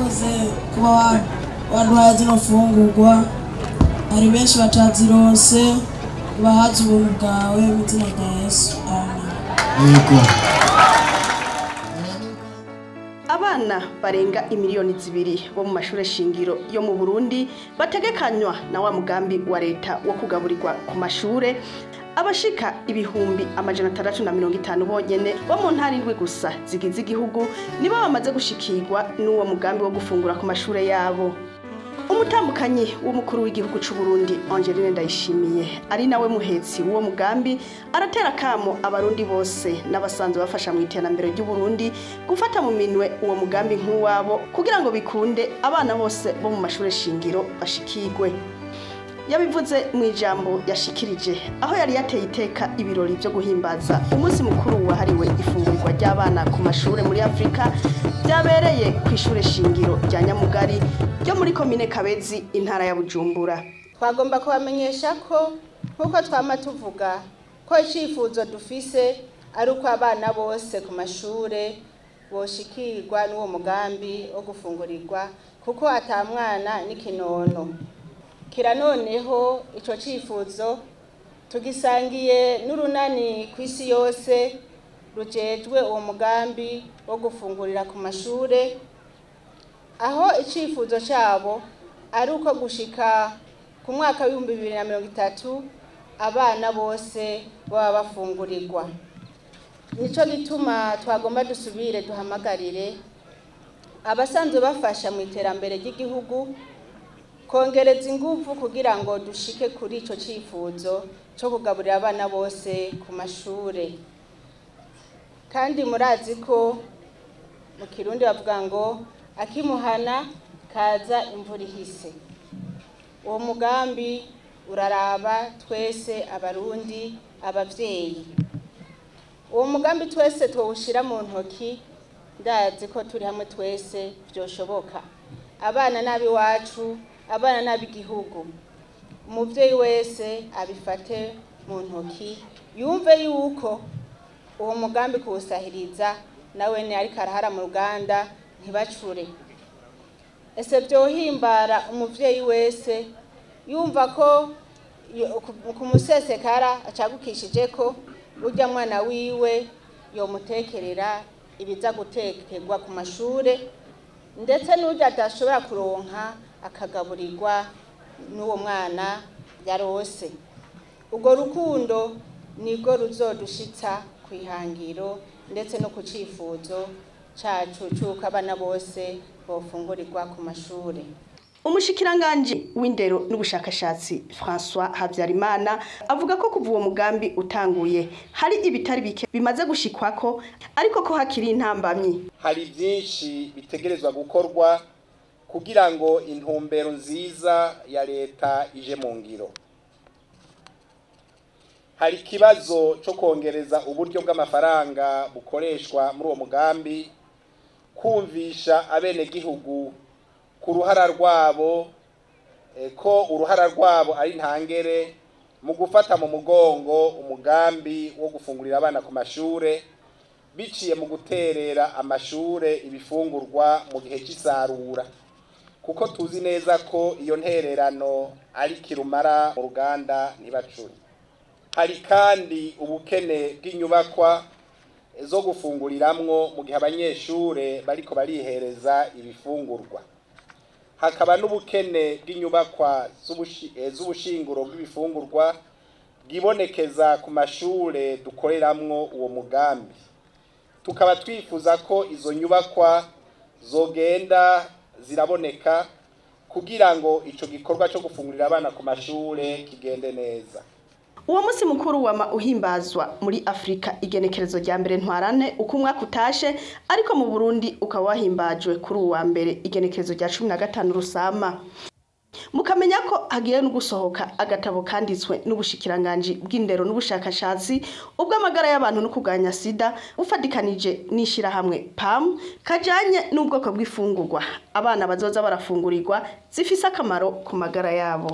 Urakoze kuba waduhaye zino mfungurwa, hari benshi batazironse, ubahaze ubuntu bwawe mu izina rya Yesu, amen. Yego. Abana barenga imiliyoni 2 bo mu mashure shingiro yo mu Burundi bategekanywa na wa mugambi wa leta wo kugaburirwa ku mashure, abashika 650,000 bonyene bo mu ntara indwi gusa zigize igihugu nibo bamaze gushikirwa n'uwo mugambi wo gufungura ku mashure yabo. Umutambukanyi w'umukuru w'igihugu c'u Burundi, Angeline Ndayishimiye, ari nawe muhetsi w'uwo mugambi, aratera kamo abarundi bose n'abasanzwe bafasha mu iterambere ry'u Burundi gufata mu minwe uwo mugambi nk'uwabo kugira ngo bikunde abana bose bo mu mashure shingiro bashikirwe. Yabivuze mu ijambo yashikirije aho yari yateye iteka ibirori byo guhimbaza umunsi mukuru wahariwe ifungurwa ry'abana ku mashure muri Afrika, byabereye ku ishure shingiro rya Nyamugari ryo muri komine Kabezi, intara ya Bujumbura. Twagomba kubamenyesha ko nk'uko twama tuvuga ko icyifuzo dufise ari uko abana bose ku mashure boshikirwa n'uwo mugambi wo gufungurirwa, kuko ata mwana n'ikinono. Kira noneho ico cifuzo tugisangiye n'urunani ku isi yose rujejwe uwo mugambi wo gufungurira ku mashure, aho icifuzo cyabo ari uko gushika ku mwaka w'2030 abana bose baba bafungurirwa. Nico gituma twagomba dusubire duhamagarire abasanzwe bafasha mu iterambere ry'igihugu kongereza ingufu kugira ngo dushike kuri ico cifuzo cyo kugaburira abana bose ku mashure. Kandi murazi ko mu Kirundi bavuga ngo akimuhana kaza imvura ihise. Uwo mugambi uraraba twese Abarundi, abavyeyi. Uwo mugambi twese twawushira mu ntoki, ndazi ko turi hamwe twese vyoshoboka. Abana n'abiwacu, abana n'ab'igihugu. Umuvyeyi wese abifate mu ntoki, yumve yuko uwo mugambi kuwusahiriza nawe ni ariko arahara mu ruganda ntibacure. Ese vyohimbara umuvyeyi wese yumva ko ku musesekara acagukishije ko urya mwana wiwe yomutekerera ibiza gutekerwa ku mashure, ndetse n'urya adashobora kuronka akagaburirwa n'uwo mwana yarose. Urwo rukundo nirwo ruzodushitsa ku ihangiro ndetse no ku cifuzo cacu c'uko abana bose bofungurirwa ku mashure. Umushikiranganji w'indero n'ubushakashatsi, François Habyarimana, avuga ko kuva uwo mugambi utanguye hari ibitari bike bimaze gushikwako, ariko ko hakiri intambamyi. Hari byinshi bitegerezwa gukorwa kugira ngo intumbero nziza ya leta ije mu ngiro. Hari ikibazo cyo kongereza uburyo bw'amafaranga bukoreshwa muri uwo mugambi, kumvisha abenegihugu ku ruhara rwabo, ko uruhara rwabo ari ntangere mu gufata mu mugongo umugambi wo gufungurira abana ku mashure biciye mu guterera amashure ibifungurwa mu gihe cy'isarura, kuko tuzi neza ko iyo ntererano ari kirumara mu ruganda ntibacure. Hari kandi ubukene bw'inyubakwa zo gufunguriramwo mu gihe abanyeshure bariko barihereza ibifungurwa, hakaba n'ubukene bw'inyubakwa z'ubushinguro bw'ibifungurwa bwibonekeza ku mashure dukoreramwo uwo mugambi. Tukaba twifuza ko izo nyubakwa zogenda ziraboneka kugira ngo ico gikorwa cyo gufungurira abana ku mashure kigende neza. Uwo munsi mukuru wama uhimbazwa muri Afrika igenekerezo rya 1 Ntwarane uko umwaka utashe, ariko mu Burundi ukaba wahimbajwe kuri uwa mbere, igenekerezo rya 15 Rusama. Mukamenya ko hagiye no gusohoka agatabo kanditswe n'ubushikiranganji bw'indero n'ubushakashatsi, ubw'amagara y'abantu no kuganya sida, ufadikanije n'ishirahamwe PAM, kajanye n'ubwoko bw'ifungurwa abana bazoza barafungurirwa zifise akamaro ku magara yabo.